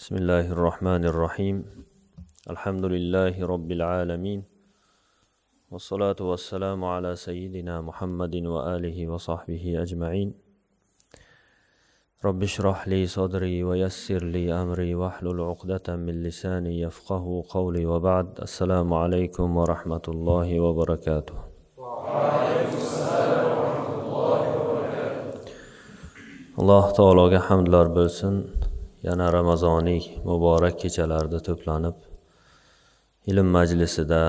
بسم الله الرحمن الرحيم. الحمد لله رب العالمين. والصلاة والسلام على سيدنا محمد وآله وصحبه أجمعين. رب اشرح لي صدري ويسر لي أمري واحلل عقدة من لساني يفقه قولي وبعد. السلام عليكم ورحمة الله وبركاته. Alloh taologa hamdlar bo'lsin. Yana Ramazoniy muborak kechalarda to'planib, ilm majlisida,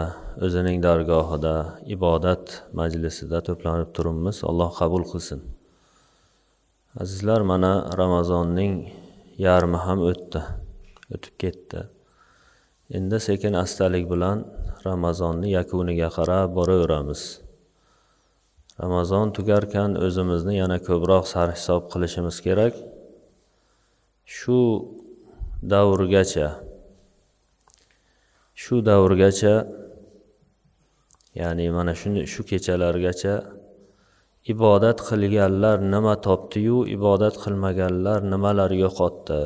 o'zining dargohida, ibodat majlisida to'planib turibmiz. Alloh qabul qilsin. Azizlar, mana Ramazonning yarmi ham o'tdi, o'tib ketdi. Endi sekin astalik bilan Ramazonni yakuniga qarab boraveramiz. Ramazon tugarkan o'zimizni yana ko'proq sarhisob qilishimiz kerak. Shu davrgacha, ya'ni mana shu kechalargacha ibodat qilganlar nima topdi-yu, ibodat qilmaganlar nimalar yo'qotdi?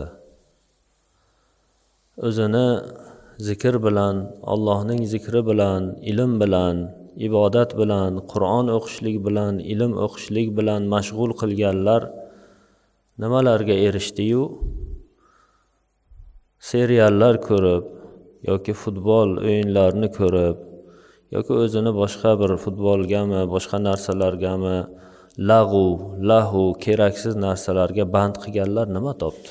O'zini zikr bilan, Allohning zikri bilan, ilm bilan, ibodat bilan, Qur'on o'qishlik bilan, ilm o'qishlik bilan mashg'ul qilganlar nimalarga erishdi-yu, seriallar ko'rib yoki futbol o'yinlarini ko'rib yoki o'zini boshqa bir futbolgami, boshqa narsalargami, lag'u, lahu, keraksiz narsalarga band qilganlar nima topdi?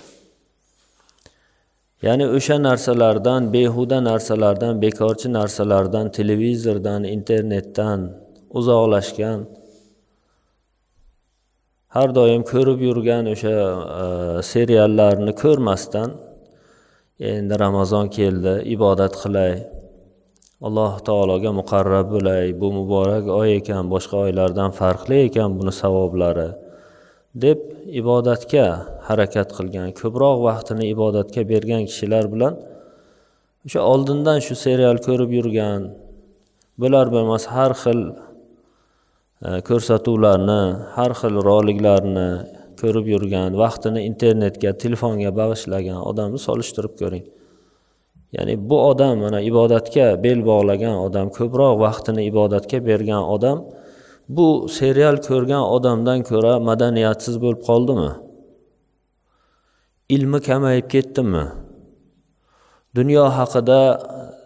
Ya'ni o'sha narsalardan, behuda narsalardan, bekorchi narsalardan, televizordan, internetdan uzoqlashgan, har doim ko'rib yurgan o'sha seriallarni ko'rmasdan, endi Ramazon keldi, ibodat qilay, Alloh taologa muqarrab bo'lay, bu muborak oy ekan, boshqa oylardan farqli ekan buni savoblari deb ibodatga harakat qilgan, ko'proq vaqtini ibodatga bergan kishilar bilan o'sha oldindan shu serial ko'rib yurgan, bular bo'lmas har xil ko'rsatuvlarni, har xil roliklarni ko'rib yurgan, vaqtini internetga, telefonga bag'ishlagan odamni solishtirib ko'ring. Ya'ni bu odam mana ibodatga bel bog'lagan odam, ko'proq vaqtini ibodatga bergan odam bu serial ko'rgan odamdan ko'ra madaniyatsiz bo'lib qoldimi? Ilmi kamayib ketdimi? Dunyo haqida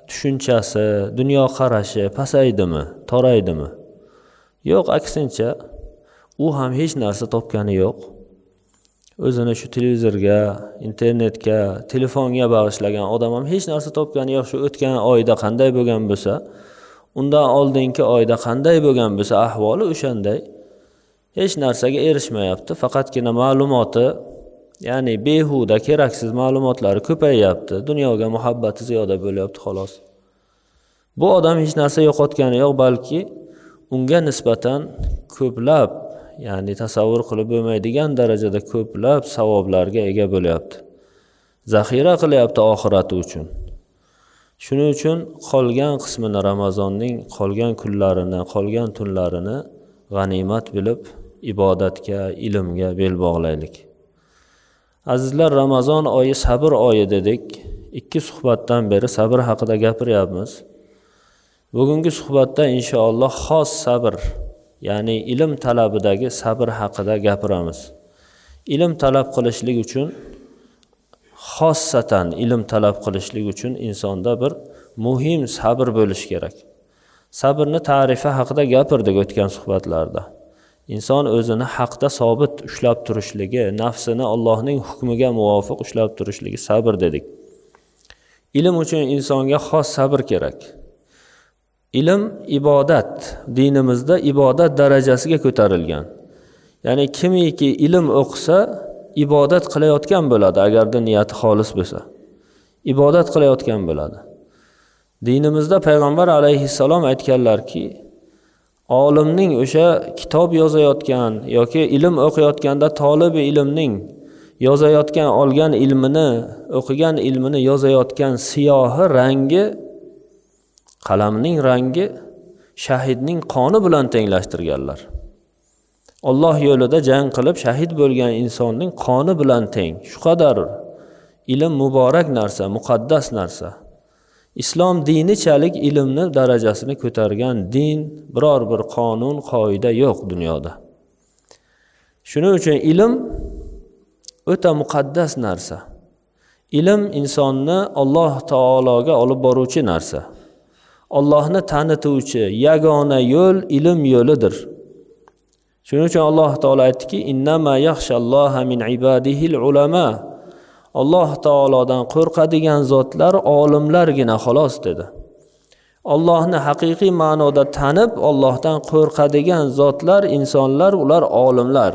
tushunchasi, dunyo qarashi pasaydimi, toraydimi? Yo'q, aksincha u ham hech narsa topgani yo'q. O'zini shu televizorga, internetga, telefonga bag'ishlagan odam ham hech narsa topgani yo'q. Shu o'tgan oyda qanday bo'lgan bo'lsa, undan oldingi oyda qanday bo'lgan bo'lsa, ahvoli o'shanday. Hech narsaga erishmayapti. Faqatgina ma'lumoti, ya'ni behuda keraksiz ma'lumotlari ko'payyapti. Dunyoga muhabbati ziyoda bo'lyapti, xolos. Bu odam hech narsa yo'qotgani yo'q, balki unga nisbatan ko'plab, ya'ni tasavvur qilib bo'lmaydigan darajada ko'plab savoblarga ega bo'lyapti. Zaxira qilyapti oxirati uchun. Shuning uchun qolgan qismini, Ramazonning qolgan kunlarini, qolgan tunlarini g'animat bilib ibodatga, ilmga bel bog'laylik. Azizlar, Ramazon oyi sabr oyi dedik. 2 suhbatdan beri sabr haqida gapiryapmiz. Bugungi suhbatda inshaalloh xos sabr, ya'ni ilm talabidagi sabr haqida gapiramiz. Ilm talab qilishlik uchun, xossatan ilm talab qilishlik uchun insonda bir muhim sabr bo'lishi kerak. Sabrni ta'rifi haqida gapirdik o'tgan suhbatlarda. Inson o'zini haqda sobit ushlab turishligi, nafsini Allohning hukmiga muvofiq ushlab turishligi sabr dedik. Ilm uchun insonga xos sabr kerak. Ilm ibodat, dinimizda ibodat darajasiga ko'tarilgan. Ya'ni kimiki ilm o'qisa, ibodat qilayotgan bo'ladi, agarda niyati xolis bo'lsa. Ibodat qilayotgan bo'ladi. Dinimizda payg'ambar alayhissalom aytganlarki, olimning o'sha kitob yozayotgan yoki ilm o'qiyotganda tolibi ilmning yozayotgan, olgan ilmini, o'qigan ilmini yozayotgan siyohi rangi, qalamning rangi shahidning qoni bilan tenglashtirganlar. Alloh yo'lida jang qilib shahid bo'lgan insonning qoni bilan teng. Shu qadar Ilm muborak narsa, muqaddas narsa. Islom dinichalik ilmni darajasini ko'targan din, biror bir qonun, qoida yo'q dunyoda. Shuning uchun ilm o'ta muqaddas narsa. Ilm insonni Alloh taologa olib boruvchi narsa. Allohni tanituvchi yagona yo'l ilm yo'lidir. Shuning uchun Alloh taolo aytdiki: "Innama yaxshalloha min ibadihil ulama." Alloh taolodan qo'rqadigan zotlar olimlargina xolos dedi. Allohni haqiqiy ma'noda tanib, Allohdan qo'rqadigan zotlar, insonlar, ular olimlar.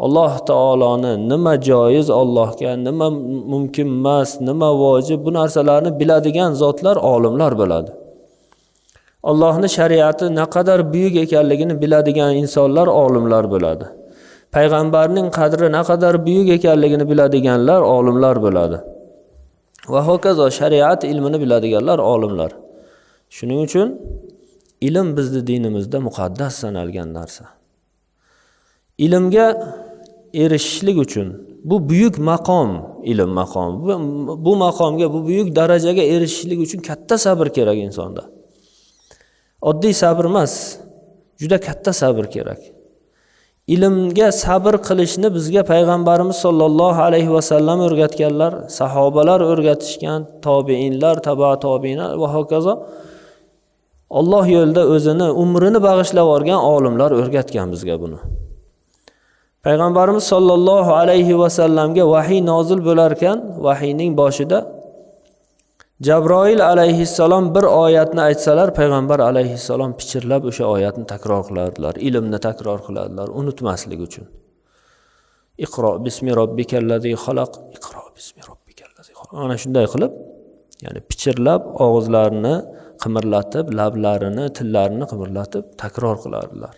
Alloh taoloni nima joiz Allohga, nima mumkin emas, nima vojib, bu narsalarni biladigan zotlar olimlar bo'ladi. Allohni shariati naqadar buyuk ekanligini biladigan insonlar olimlar bo'ladi. Payg'ambarning qadri naqadar buyuk ekanligini biladiganlar olimlar bo'ladi. Va hokazo shariat ilmini biladiganlar olimlar. Shuning uchun ilm bizni dinimizda muqaddas sanalgan narsa. Ilmga erishishlik uchun bu buyuk maqom, ilm maqomi. Bu maqomga, bu buyuk darajaga erishishlik uchun katta sabr kerak insonda. Oddiy sabr emas, juda katta sabr kerak. Ilmga sabr qilishni bizga payg'ambarimiz sollallohu alayhi vasallam o'rgatganlar, sahobalar o'rgatishgan, tobiinlar, taba tobiinlar va hokazo Alloh yo'lida o'zini umrini bag'ishlab olgan olimlar o'rgatgan bizga buni. Payg'ambarimiz sollallohu alayhi vasallamga vahiy nozil bo'larkan, vahiyning boshida Jabroil alayhissalom bir oyatni aytsalar, payg'ambar alayhissalom pichirlab o'sha oyatni takror qilardilar, ilmni takror qilardilar, unutmaslik uchun. Iqro bismi robbikallazi xalaq, iqro bismi robbikallazi xalaq. Ana shunday qilib, ya'ni pichirlab og'izlarini qimirlatib, lablarini, tillarini qimirlatib takror qilardilar.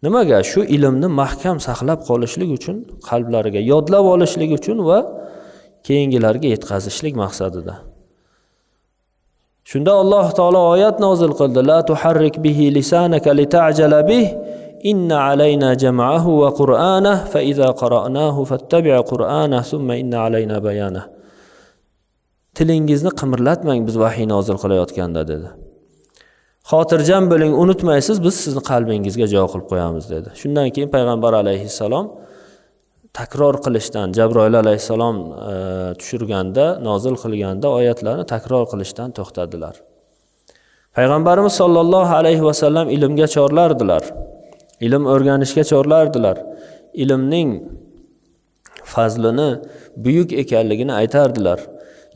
Nimaga? Shu ilmni mahkam saqlab qolishlik uchun, qalblariga yodlab olishlik uchun va keyingilarga yetkazishlik maqsadida. Shunda Alloh taolo oyat nozil qildi: La tuharrik bihi lisanaka lita'jala bih, inna alayna jam'ahu va qur'anahu fa iza qara'nahu fattabi' qur'anahu thumma inna alayna bayanahu. Tilingizni qimirlatmang biz vahiy nozil qilayotganda dedi. Xotirjam bo'ling, unutmaysiz, biz sizni qalbingizga jo qilib qo'yamiz dedi. Shundan keyin payg'ambar alayhissalom takror qilishdan, Jabroil alayhissalom tushirganda, nozil qilganda oyatlarni takror qilishdan to'xtadilar. Payg'ambarimiz sollallohu alayhi vasallam ilmga chorlardilar. Ilm o'rganishga chorlardilar. Ilmning fazlini, buyuk ekanligini aytardilar.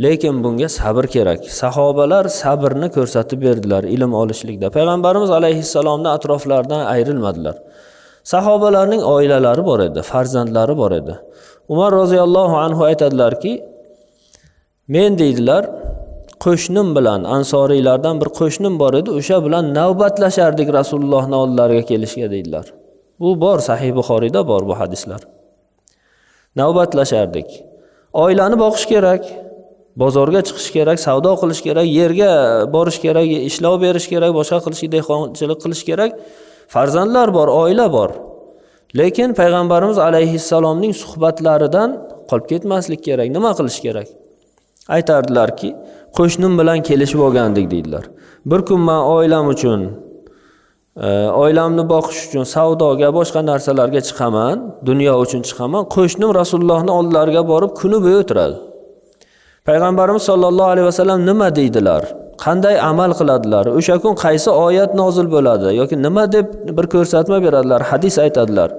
Lekin bunga sabr kerak. Sahobalar sabrni ko'rsatib berdilar ilm olishlikda. Payg'ambarimiz alayhissalomning atroflaridan ayrilmadilar. Sahobalarning oilalari bor edi, farzandlari bor edi. Umar roziyallohu anhu aytadilarki, men deydilar, qo'shnim bilan, ansoriylardan bir qo'shnim bor edi, o'sha bilan navbatlashardik Rasulullohning oldilariga kelishga deydilar. Bu bor, Sahih Buxoriyda bor bu hadislar. Navbatlashardik. Oilani boqish kerak, bozorga chiqish kerak, savdo qilish kerak, yerga borish kerak, ishlov berish kerak, boshqa qilish, dehqonchilik qilish kerak. Farzandlar bor, oila bor. Lekin payg'ambarimiz alayhissalomning suhbatlaridan qolib ketmaslik kerak. Nima qilish kerak? Aytardilarki, qo'shnim bilan kelishib olgandik deydilar. Bir kun men oilam uchun, oilamni boqish uchun savdoga, boshqa narsalarga chiqaman, dunyo uchun chiqaman. Qo'shnim Rasulullohning oldilariga borib kuni bo'yi o'tiradi. Payg'ambarimiz sollallohu alayhi vasallam nima deydilar? Qanday amal qiladilar? O'sha kun qaysi oyat nozil bo'ladi yoki nima deb bir ko'rsatma beradilar, hadis aytadilar.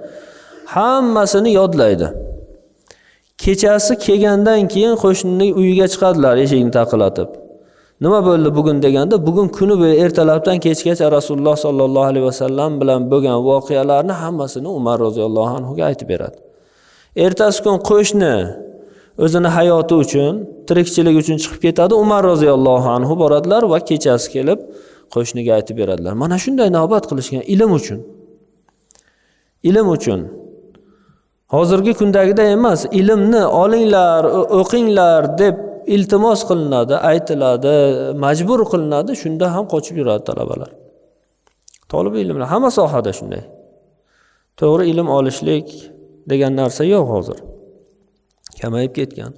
Hammasini yodlaydi. Kechasi kelgandan keyin qo'shnining uyiga chiqadilar, eshikni taqillatib. Nima bo'ldi bugun deganda, bugun kuni bo'yi ertalabdan kechgacha Rasululloh sollallohu alayhi vasallam bilan bo'lgan voqealarni hammasini Umar roziyallohu anhu ga aytib beradi. Ertasi kun qo'shni o'zini hayoti uchun, tirikchilik uchun chiqib ketadi. Umar roziyallohu anhu boradilar va kechasi kelib qo'shniga aytib beradilar. Mana shunday navbat qilishgan ilm uchun. Ilm uchun. Hozirgi kundagiday emas, ilmni olinglar, o'qinglar deb iltimos qilinadi, aytiladi, majbur qilinadi, shunda ham qochib yuradi talabalar. Talib ilmlar hamma sohada shunday. To'g'ri ilm olishlik degan narsa yo'q hozir. Kamayib ketgan.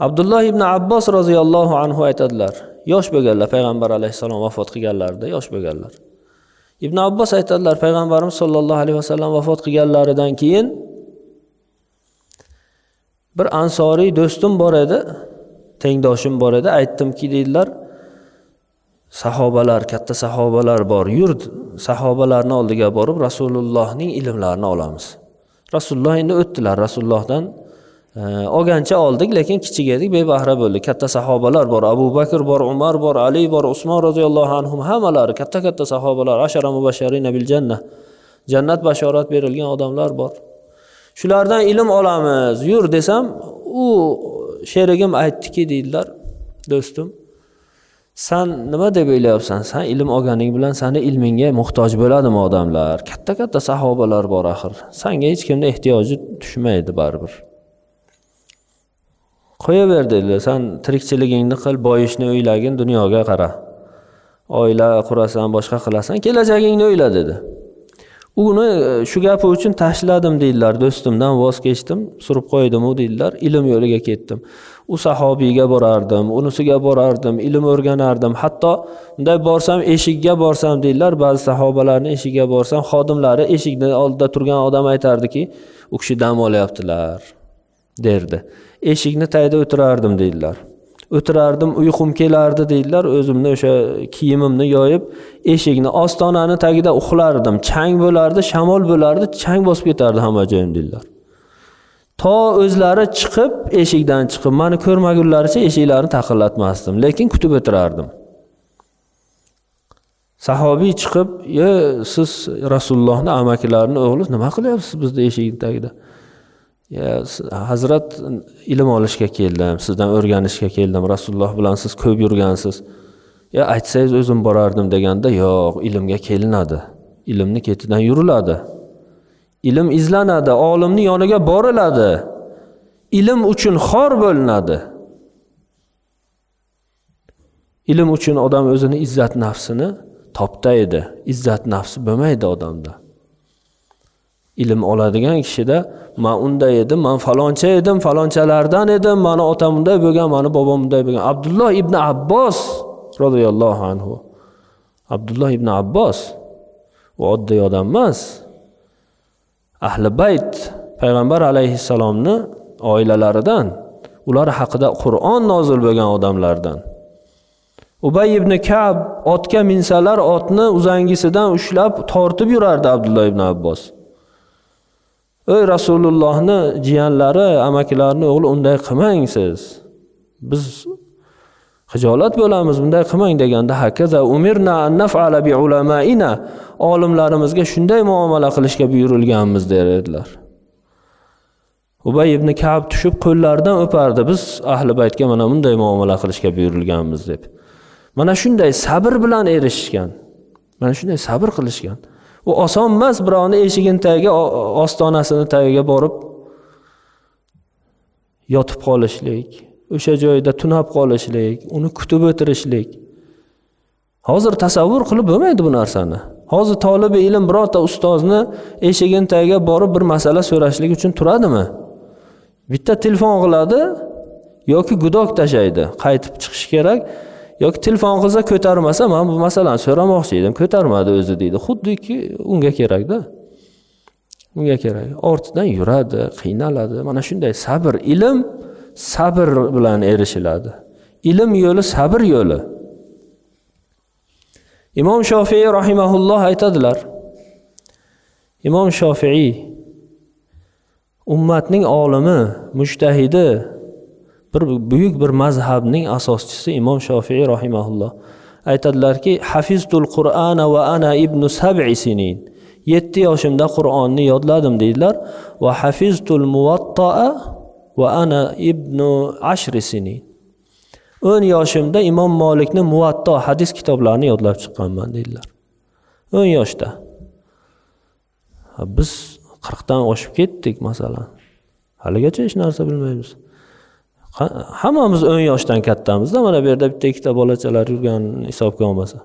Abdulloh ibn Abbos roziyallohu anhu aytadilar, yosh bo'lganlar, payg'ambar alayhissalom vafot qilganlarida yosh bo'lganlar. Ibn Abbos aytadilar, payg'ambarimiz sollallohu alayhi vasallam vafot qilganlaridan keyin bir ansoriy do'stim bor edi, tengdoshim bor edi, aytdimki deydilar, sahobalar, katta sahobalar bor, yur sahobalarni oldiga borib Rasulullohning ilmlarini olamiz. Rasululloh endi o'tdilar, Rasulullohdan olgancha oldik, lekin kichik edik, bebahra bo'ldik. Katta sahobalar bor, Abu Bakr bor, Umar bor, Ali bor, Usmon roziyallohu anhum, hammalari katta-katta sahobalar, ashara mubashsharina bil jannah, jannat bashorat berilgan odamlar bor. Shulardan ilm olamiz, yur desam, u sherigim aytdiki deydilar, do'stim, san nima deb o'ylayapsan? San ilm olganing bilan seni ilmingga muhtoj bo'ladimi odamlar? Katta-katta sahobalar bor axir. Sanga hech kimning ehtiyoji tushmaydi baribir. Qo'yaver dedilar, san tirikchiligingni qil, boyishni o'ylagin, dunyoga qara. Oila qurasan, boshqa qilasan, kelajagingni o'yla dedi. Uni shu gapi uchun tashladim deydilar, do'stimdan voz kechdim, surib qo'ydim u deydilar, ilm yo'liga ketdim. U sahobiyga borardim, unisiga borardim, ilm o'rganardim. Hatto unday borsam, eshikka borsam deydilar, ba'zi sahobalarning eshigiga borsam, xodimlari eshikning oldida turgan odam aytardiki, u kishi dam olyaptilar derdi. Eshikni tagida o'tirardim deydilar. O'tirardim, uyqum kelardi deydilar, o'zimni o'sha kiyimimni yoyib, eshikni ostonani tagida uxlardim. Chang bo'lardi, shamol bo'lardi, chang bosib ketardi hamma joyim deydilar. To o'zlari chiqib, eshikdan chiqib, meni ko'rmagunlaricha eshiklarni taqillatmasdim, lekin kutib o'tirardim. Sahobiy chiqib, "Ye, siz Rasulullohning amakilarini o'g'li, nima qilyapsiz bizni eshikning tagida?" Ya, hazrat, ilm olishga keldim, sizdan o'rganishga keldim, Rasululloh bilan siz ko'p yurgansiz. Ya, aytsangiz o'zim borardim deganda, yo'q, ilmga kelinadi. Ilmni ketidan yuriladi. Ilm izlanadi, olimning yoniga boriladi. Ilm uchun xor bo'linadi. Ilm uchun odam o'zini izzat nafsini toptaydi. Izzat nafsi bo'lmaydi odamda. Ilm oladigan kishida men unday edim, men faloncha edim, falonchalardan edim, meni otam unday bo'lgan, meni bobom unday bo'lgan. Abdulloh ibn Abbos roziyallohu anhu. Abdulloh ibn Abbos u oddiy odam emas. Ahli bayt, payg'ambar alayhissalomni oilalaridan, ular haqida Qur'on nozil bo'lgan odamlardan. Ubay ibn Ka'b otga minsalar otni uzangisidan ushlab tortib yurardi Abdulloh ibn Abbos. Ey Rasulullohni jiyanlari, amakilarini o'g'li, unday qilmang siz. Biz xijolat bo'lamiz, bunday qilmang deganda, hakaza umirna an naf'ala bi ulamaina, olimlarimizga shunday muomala qilishga buyurilganmiz der edilar. Ubay ibn Ka'b tushib qo'llaridan o'pardi, biz ahli baytga mana bunday muomala qilishga buyurilganmiz deb. Mana shunday sabr bilan erishishgan. Mana shunday sabr qilishgan. U oson emas, birovni eshigini tagiga, ostonasini tagiga borib yotib qolishlik, o'sha joyda tunab qolishlik, uni kutib o'tirishlik. Hozir tasavvur qilib bo'lmaydi bu narsani. Hozir tolibi ilm birorta ustozni eshigini tagiga borib bir masala so'rashlik uchun turadimi? Bitta telefon qiladi yoki gudok tashlaydi, qaytib chiqish kerak. Yoki telefon qilsa ko'tarmasa, men bu masalani so'ramoqchi edim, ko'tarmadi o'zi deydi. Xuddiki unga kerak-da. Unga kerak. Ortidan yuradi, qiynaladi. Mana shunday sabr, ilm sabr bilan erishiladi. Ilm yo'li sabr yo'li. Imom Shofiiy rahimahulloh aytadilar. Imom Shofiiy ummatning olimi, mujtahidi, bir buyuk bir mazhabning asoschisi Imom Shofiiy rahimahulloh aytadilarki, hafiztul Qur'ana va ana ibnu sab'i sinin. 7 yoshimda Qur'onni yodladim deydilar. Va hafiztul Muvatta'a va ana ibnu ashri sinin. 10 yoshimda Imom Malikning Muvatto hadis kitoblarini yodlab chiqqanman deydilar. 10 yoshda. Biz 40 dan oshib ketdik masalan. Haligacha hech narsa bilmaymiz. Hammamiz 10 yoshdan kattamizda, mana bu yerda bitta ikkita bolachalar yurgan hisobga olmasa.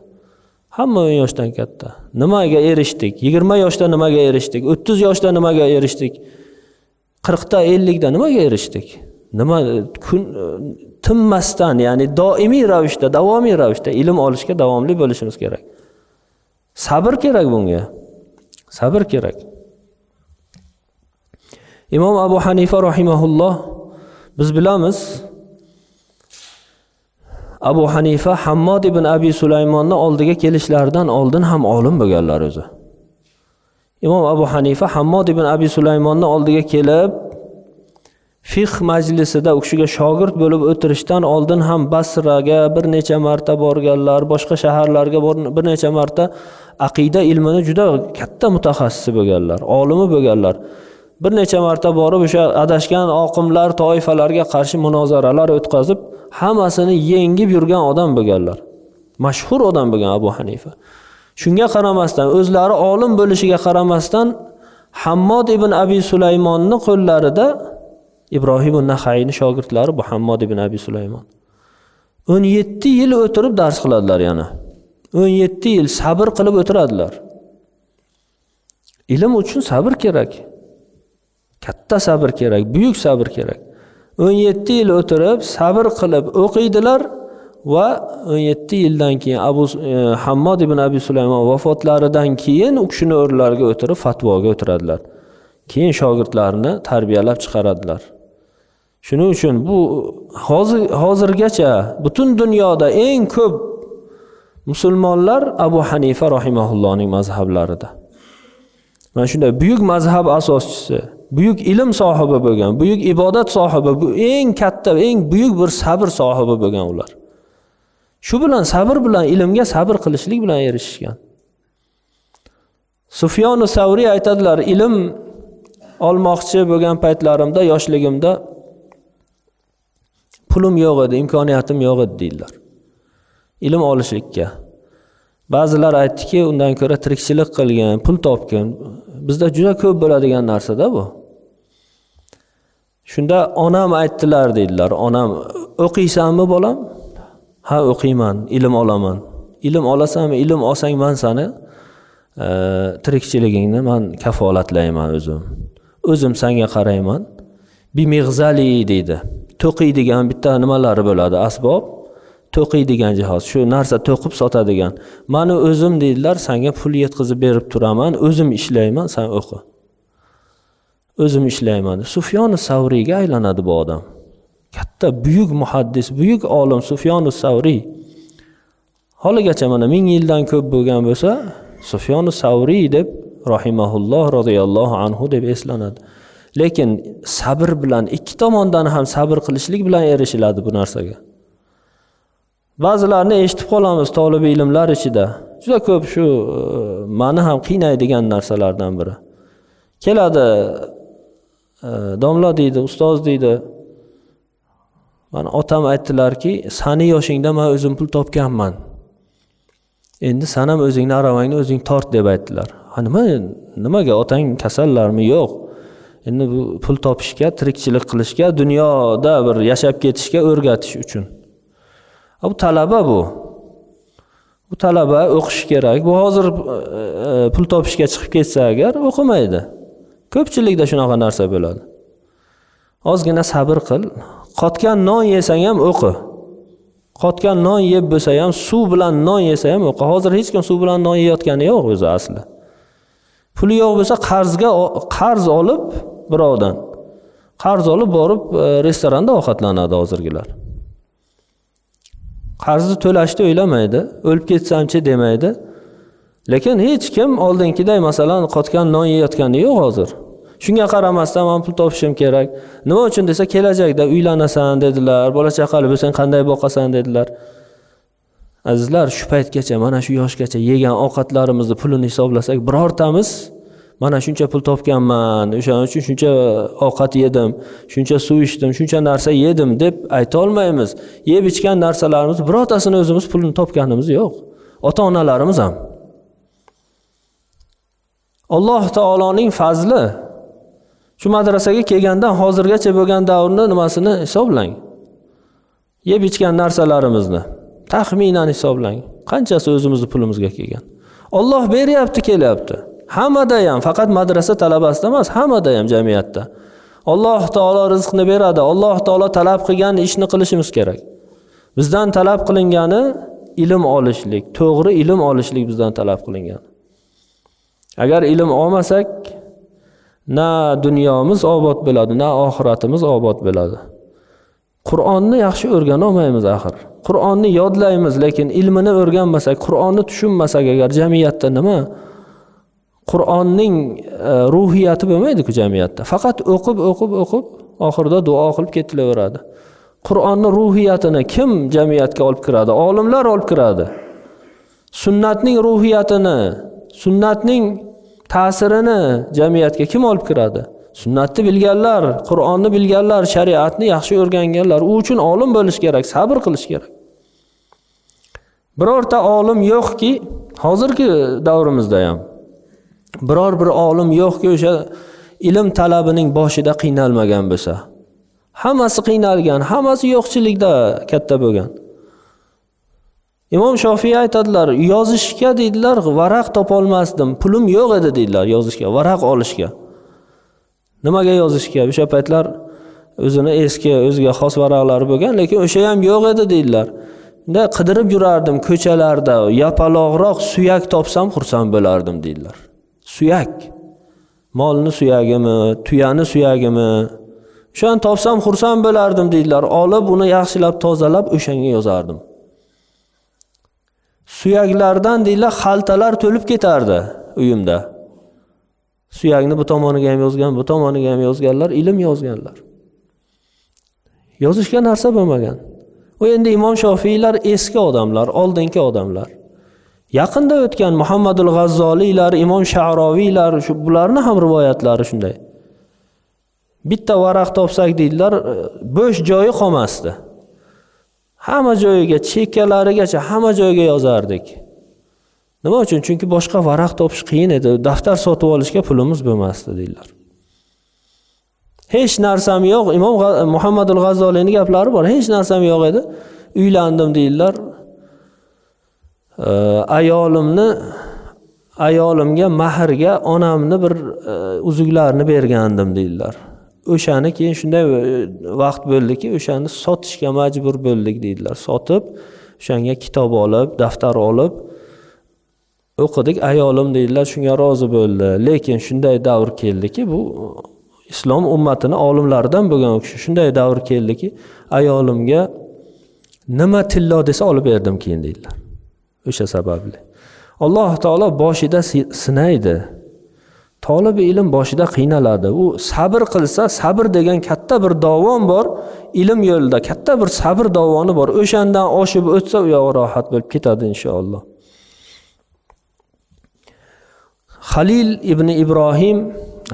Hamma 10 yoshdan katta. Nimaga erishdik? 20 yoshda nimaga erishdik? 30 yoshda nimaga erishdik? 40 da 50 da nimaga erishdik? Nima kun tinmasdan, ya'ni doimiy ravishda, davomiy ravishda ilm olishga davomli bo'lishimiz kerak. Sabr kerak bunga. Sabr kerak. Imom Abu Hanifa rahimahulloh, biz bilamiz, Abu Hanifa Hammod ibn Abi Sulaymonni oldiga kelishlaridan oldin ham olim bo'lganlar o'zi. Imom Abu Hanifa Hammod ibn Abi Sulaymonni oldiga kelib, fiqh majlisida u kishiga shogird bo'lib o'tirishdan oldin ham Basraga bir necha marta borganlar, boshqa shaharlarga bir necha marta aqida ilmini juda katta mutaxassisi bo'lganlar, olimi bo'lganlar. Bir necha marta borib o'sha adashgan oqimlar, toifalarga qarshi munozaralar o'tkazib, hammasini yengib yurgan odam bo'lganlar. Mashhur odam bo'lgan Abu Hanifa. Shunga qaramasdan, o'zlari olim bo'lishiga qaramasdan Hammod ibn Abi Sulaymonni qo'llarida Ibrohim an-Naxayning shogirdlari bu Hammod ibn Abi Sulaymon 17 yil o'tirib dars qiladilar yana. 17 yil sabr qilib o'tiradilar. Ilm uchun sabr kerak. Katta sabr kerak, buyuk sabr kerak. 17 yil o'tirib sabr qilib o'qiydilar va 17 yildan keyin Abu Hammod ibn Abi Sulaymon vafotlaridan keyin u kishini o'rnlariga o'tirib fatvoga o'tiradilar. Keyin shogirdlarini tarbiyalab chiqaradilar. Shuning uchun bu hozirgacha butun dunyoda eng ko'p musulmonlar Abu Hanifa rahimahullohning mazhablarida. Mana shunday buyuk mazhab asoschisi, buyuk ilm sohibi bo'lgan, buyuk ibodat sohibi, bu eng katta, eng buyuk bir sabr sohibi bo'lgan ular. Shu bilan sabr bilan ilmga sabr qilishlik bilan erishishgan. Sufyon Savriy aytadilar, ilm olmoqchi bo'lgan paytlarimda, yoshligimda pulim yo'q edi, imkoniyatim yo'q edi deydilar. Ilm olishlikka. Ba'zilar aytdiki, undan ko'ra tirikchilik qilgan, pul topgan. Bizda juda ko'p bo'ladigan narsa-da bu. Shunda onam aytdilar deydilar. Onam, o'qiysanmi bolam? Ha, o'qiyman, ilm olaman. Ilm olasanmi? Ilm olsang men seni tirikchiligingni men kafolatlayman o'zim. O'zim senga qarayman. Bimig'zali deydi. To'qiydigan bitta nimalari bo'ladi, asbob, to'qiydigan jihoz, shu narsa to'qib sotadigan. Meni o'zim deydilar, senga pul yetkazib berib turaman, o'zim ishlayman, sen o'qi. O'zim ishlayman. Sufyon Savriyga aylanadi bu odam. Katta buyuk muhaddis, buyuk olim Sufyon Savriy. Holigacha mana 1000 yildan ko'p bo'lgan bo'lsa, Sufyon Savriy deb rahimahulloh radhiyallohu anhu deb eslanadi. Lekin sabr bilan, ikki tomondan ham sabr qilishlik bilan erishiladi bu narsaga. Ba'zilarni eshitib qolamiz tolib ilmlar ichida. Juda ko'p shu meni ham qiynaydigan narsalardan biri. Keladi, domla deydi, ustoz deydi. Mana otam aytdilarki, sani yoshingda men o'zim pul topganman. Endi sen ham o'zingni aravangni o'zing tort deb aytdilar. Ha, nimaga otang kasallarmi? Yo'q. Endi bu pul topishga, tirikchilik qilishga, dunyoda bir yashab ketishga o'rgatish uchun. Bu talaba bu. Bu talaba o'qish kerak. Bu hozir pul topishga chiqib ketsa agar o'qimaydi. Ko'pchilikda shunaqa narsa bo'ladi. Ozgina sabr qil. Qotgan non yesang ham o'qi. Qotgan non yeb bo'lsa ham, suv bilan non yesa ham o'qi. Hozir hech kim suv bilan non yeyotgani yo'q o'zi asli. Puli yo'q bo'lsa qarz olib birovdan. Qarz olib borib restoranda ovqatlanadi hozirgilar. Qarzni to'lashni o'ylamaydi, o'lib ketsamchi demaydi. Lekin hech kim oldingiday masalan qotgan non yeyotgani yo'q hozir. Shunga qaramasdan men pul topishim kerak. Nima uchun desa, kelajakda uylanasan dedilar, bola chaqali bo'lsang qanday boqasan dedilar. Azizlar, shu paytgacha, mana shu yoshgacha yegan ovqatlarimizni pulini hisoblasak, birortamiz mana shuncha pul topganman, o'shaning uchun shuncha ovqat yedim, shuncha suv ichdim, shuncha narsa yedim deb ayta olmaymiz. Yeb ichgan narsalarimiz birortasini o'zimiz pulini topganimiz yo'q. Ota-onalarimiz ham. Alloh taoloning fazli shu madrasaga kelgandan hozirgacha bo'lgan davrni nimasini hisoblang. Yeb ichgan narsalarimizni taxminan hisoblang. Qanchasi o'zimizni pulimizga kelgan. Alloh beryapti, kelyapti. Hammada ham, faqat madrasa talabasida emas, hammada ham jamiyatda. Alloh taolo rizqni beradi. Alloh taolo talab qilgan ishni qilishimiz kerak. Bizdan talab qilingani ilm olishlik, to'g'ri ilm olishlik bizdan talab qilingan. Agar ilm olmasak, na dunyomiz obod bo'ladi, na oxiratimiz obod bo'ladi. Qur'onni yaxshi o'rgana olmaymiz axir. Qur'onni yodlaymiz, lekin ilmini o'rganmasak, Qur'onni tushunmasak agar jamiyatda nima? Qur'onning ruhiyati bo'lmaydi-ku jamiyatda. Faqat o'qib, o'qib, o'qib, oxirida duo qilib ketilaveradi. Qur'onni ruhiyatini kim jamiyatga olib kiradi? Olimlar olib kiradi. Sunnatning ruhiyatini, sunnatning ta'sirini jamiyatga kim olib kiradi? Sunnatni bilganlar, Qur'onni bilganlar, shariatni yaxshi o'rganganlar. U uchun olim bo'lish kerak, sabr qilish kerak. Birorta olim yo'qki, hozirgi davrimizda ham biror bir olim yo'qki o'sha ilm talabining boshida qiynalmagan bo'lsa. Hammasi qiynalgan, hammasi yo'qchilikda katta bo'lgan. Imom Shofiy aytadilar, yozishga deydilar, varaq topolmasdim, pulim yo'q edi deydilar, yozishga, varaq olishga. Nimaga yozishga? O'sha paytlar o'zini eski, o'ziga xos varaqlari bo'lgan, lekin o'sha ham yo'q edi deydilar. Unda qidirib yurardim ko'chalarda, yapaloqroq suyak topsam xursand bo'lardim deydilar. Suyak. Molni suyagimi, tuyani suyagimi? O'shani topsam xursand bo'lardim deydilar. Olib uni yaxshilab tozalab o'shanga yozardim. Suyaklardan deydilar xaltalar to'lib ketardi uyimda. Suyakni bu tomoniga ham yozgan, bu tomoniga ham yozganlar, ilm yozganlar. Yozishga narsa bo'lmagan. U endi Imom Shofiylar eski odamlar, oldingi odamlar. Yaqinda o'tgan Muhammadul G'azzoliylar, Imom Sha'roviylar, shu bularni ham rivoyatlari shunday. Bitta varaq topsak deydilar, bo'sh joyi qolmasdi. Hamma joyiga, chekkalarigacha hamma joyga yozardik. Nima uchun? Chunki boshqa varaq topish qiyin edi. Daftar sotib olishga pulimiz bo'lmasdi deydilar. Hech narsam yo'q. Imom Muhammadul G'azzoliyning gaplari bor. Hech narsam yo'q edi. Uylandim deydilar. Ayolimga mahrga onamni bir uzuklarini bergandim deydilar. O'shani keyin shunday vaqt bo'ldiki, o'shani sotishga majbur bo'ldik deydilar. Sotib, o'shanga kitob olib, daftar olib o'qidik. Ayolim deydilar shunga rozi bo'ldi. Lekin shunday davr keldiki, bu islom ummatini olimlaridan bo'lgan u kishi, shunday davr keldiki, ayolimga nima tillo desa olib berdim keyin deydilar. O'sha sababli. Alloh taolo boshida sinaydi. Tolibi ilm boshida qiynaladi. U sabr qilsa, sabr degan katta bir dovon bor, ilm yo'lida katta bir sabr dovoni bor. O'shandan oshib o'tsa, u yog'i rohat bo'lib ketadi inshaalloh. Halil ibn Ibrohim,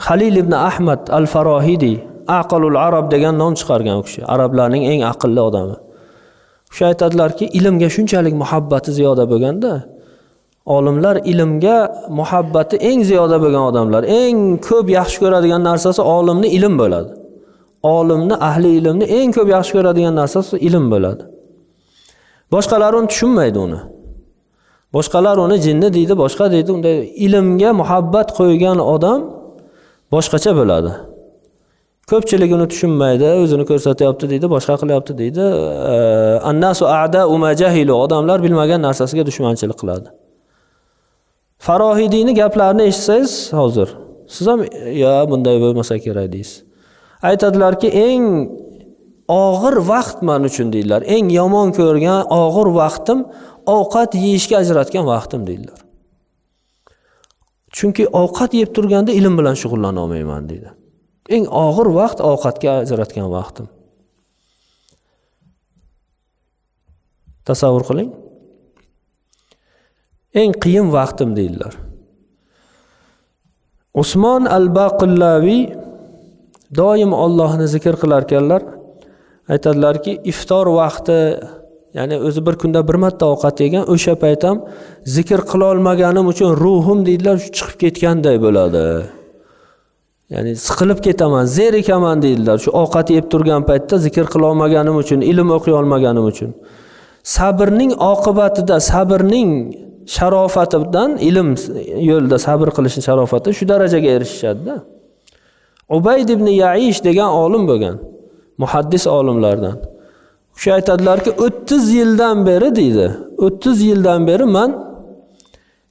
Halil ibn Ahmad al-Farohidi, Aqalul Arab degan nom chiqargan u kishi, arablarning eng aqlli odami. O'sha aytadilarki, ilmga shunchalik muhabbati ziyoda bo'lganda, olimlar ilmga muhabbati eng ziyoda bo'lgan odamlar, eng ko'p yaxshi ko'radigan narsasi olimni ilm bo'ladi. Olimni, ahli ilmni eng ko'p yaxshi ko'radigan narsasi ilm bo'ladi. Boshqalar uni tushunmaydi uni. Boshqalar uni jinni deydi, boshqa deydi. Unda ilmga muhabbat qo'ygan odam boshqacha bo'ladi. Ko'pchilik uni tushunmaydi, o'zini ko'rsatyapti deydi, boshqa qilyapti deydi. Annasu a'da'u ma jahilu, odamlar bilmagan narsasiga dushmanchilik qiladi. Farohidiyni gaplarini eshitsangiz hozir, siz ham ya bunday bo'lmasa kerak deysiz. Aytadilarki, eng og'ir vaqt men uchun deydilar. Eng yomon ko'rgan og'ir vaqtim ovqat yeyishga ajratgan vaqtim deydilar. Chunki ovqat yeb turganda ilm bilan shug'ullana olmayman deydi. Eng og'ir vaqt ovqatga ajratgan vaqtim. Tasavvur qiling. Eng qiyin vaqtim deydilar. Usmon al-Baqillaviy doim Allohni zikr qilar ekanlar. Aytadilarki, iftor vaqti, ya'ni o'zi bir kunda bir marta ovqat yegan, o'sha payt ham zikr qila olmaganim uchun ruhim deydilar, shu chiqib ketganday bo'ladi. Ya'ni siqilib ketaman, zerikaman deydilar. Shu ovqat yeb turgan paytda zikr qila olmaganim uchun, ilm o'qiy olmaganim uchun. Sabrning oqibatida, sabrning sharofatidan, ilm yo'lida sabr qilishning sharofati shu darajaga erishishadi-da. Ubayd ibn Yaish degan olim bo'lgan, muhaddis olimlardan. U kishi aytadilarki, 30 yildan beri deydi, 30 yildan beri men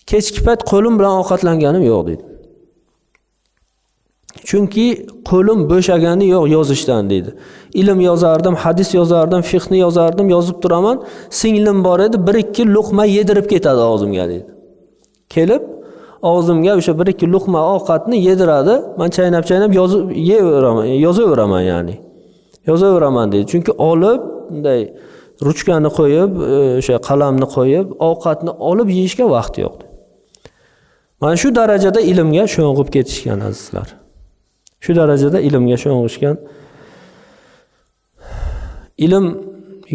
kechki payt qo'lim bilan ovqatlanganim yo'q deydi. Chunki qo'lim bo'shagani yo'q yozishdan deydi. Ilm yozardim, hadis yozardim, fiqhni yozardim, yozib turaman. Singlim bor edi, 1-2 luqma yedirib ketadi og'zimga deydi. Kelib og'zimga o'sha 1-2 luqma ovqatni yediradi. Men chaynab-chaynab yozib yeyveraman, yozaveraman ya'ni. Yozaveraman deydi. Chunki olib bunday ruchkani qo'yib, o'sha qalamni qo'yib, ovqatni olib yeyishga vaqt yo'q. Mana shu darajada ilmga sho'ng'ib ketishgan azizlar. Shu darajada ilmga sho'ng'ishgan. Ilm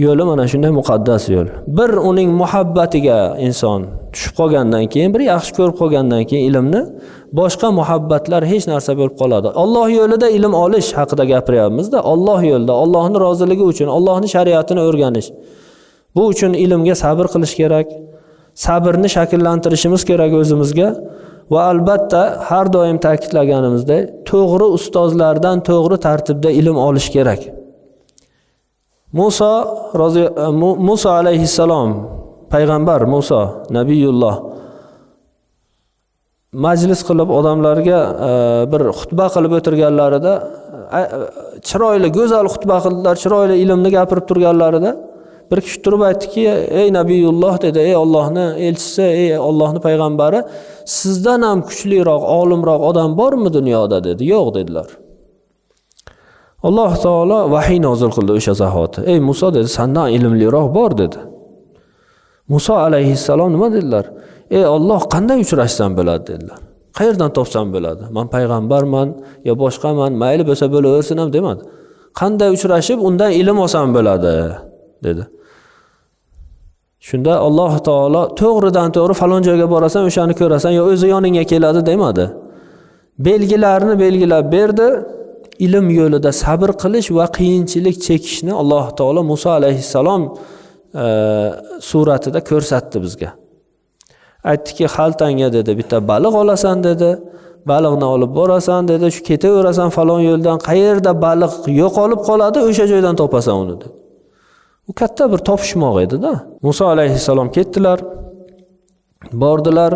yo'li mana shunday muqaddas yo'l. Bir uning muhabbatiga inson tushib qolgandan keyin, bir yaxshi ko'rib qolgandan keyin ilmni, boshqa muhabbatlar hech narsa bo'lib qoladi. Alloh yo'lida ilm olish haqida gapiryapmiz-da, Alloh yo'lida, Allohning roziligi uchun, Allohning shariatini o'rganish. Bu uchun ilmga sabr qilish kerak. Sabrni shakllantirishimiz kerak o'zimizga. Va albatta har doim ta'kidlaganimizdek, to'g'ri ustozlardan to'g'ri tartibda ilm olish kerak. Musa alayhissalom, payg'ambar Musa, nabiyulloh majlis qilib odamlarga bir xutba qilib o'tirganlarida, chiroyli, go'zal xutba qildilar, chiroyli ilmni gapirib turganlarida bir kishi turib aytdiki, ey nabiyulloh dedi, ey Allohning elchisi, ey Allohning payg'ambari, sizdan ham kuchliroq, olimroq odam bormi dunyoda dedi. Yo'q dedilar. Alloh taolo vahiy nozil qildi o'sha zahoti. Ey Musa dedi, sendan ilmliroq bor dedi. Musa alayhissalom nima dedilar? Ey Alloh, qanday uchrashsam bo'ladi dedilar. Qayerdan topsam bo'ladi? Men payg'ambarman yo boshqaman, mayli bo'lsa bo'laversin ham demadi. Qanday uchrashib undan ilm olsam bo'ladi dedi. Shunda Alloh taolo to'g'ridan to'g'ri falon joyga borasan, o'shani ko'rasan yo o'zi yoningga keladi demadi. Belgilarni belgilab berdi. Ilm yo'lida sabr qilish va qiyinchilik chekishni Alloh taolo Musa alayhissalom suratida ko'rsatdi bizga. Aytdiki, xaltangga dedi, bitta baliq olasan dedi. Baliqni olib borasan dedi, shu ketaverasan falon yo'ldan, qayerda baliq yo'qolib qoladi, o'sha joydan topasan uni dedi. U katta bir topishmoq edi-da. Musa alayhissalom ketdilar, bordilar,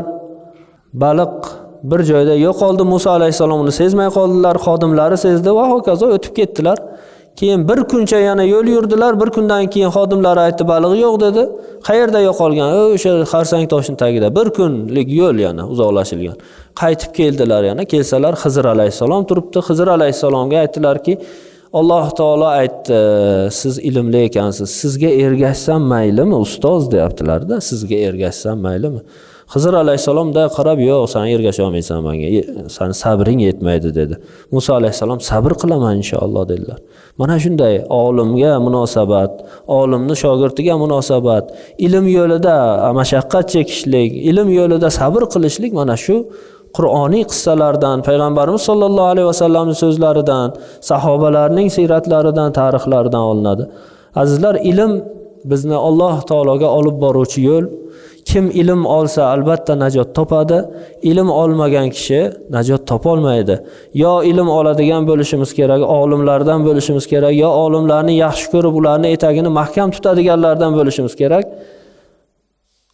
baliq bir joyda yo'qoldi. Musa alayhissalom uni sezmay qoldilar, xodimlari sezdi va hokazo o'tib ketdilar. Keyin bir kuncha yana yo'l yurdilar. Bir kundan keyin xodimlari aytdi, baliq yo'q dedi. Qayerda yo'qolgan? O'sha xarsang toshning tagida. Bir kunlik yo'l yana uzoqlashilgan. Qaytib keldilar yana. Kelsalar Xizr alayhissalom turibdi. Xizr alayhissalomga aytdilarki, Alloh taolo aytdi, siz ilmli ekansiz. Sizga ergashsam maylimi, ustoz deyaptilar-da. Sizga ergashsam maylimi? Xizr alayhissalom da qarab, yo'q, sen ergasha olmaysan menga, seni sabring yetmaydi dedi. Musa alayhissalom sabr qilaman inshaalloh dedilar. Mana shunday olimga munosabat, olimni shogirdiga munosabat, ilm yo'lida mashaqqat chekishlik, ilm yo'lida sabr qilishlik mana shu Qur'oniy qissalardan, payg'ambarimiz sollallohu alayhi vasallamning so'zlaridan, sahobalarning siyratlaridan, tarixlaridan olinadi. Azizlar, ilm bizni Alloh taologa olib boruvchi yo'l. Kim ilm olsa albatta najot topadi. Ilm olmagan kishi najot topolmaydi. Yo ilm oladigan bo'lishimiz kerak, olimlardan bo'lishimiz kerak, yo olimlarni yaxshi ko'rib, ularni etagini mahkam tutadiganlardan bo'lishimiz kerak.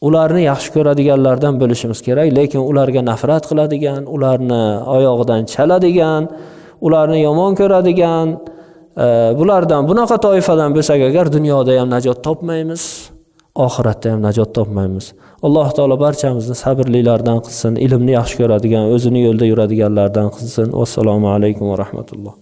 Ularni yaxshi ko'radiganlardan bo'lishimiz kerak, lekin ularga nafrat qiladigan, ularni oyog'idan chaladigan, ularni yomon ko'radigan, bulardan, bunaqa toifadan bo'lsak agar dunyoda ham najot topmaymiz, oxiratda ham najot topmaymiz. Alloh taolo barchamizni sabrlilardan qilsin, ilmni yaxshi ko'radigan, o'zini yo'lda yuradiganlardan qilsin. Vassalomu alaykum va rahmatulloh.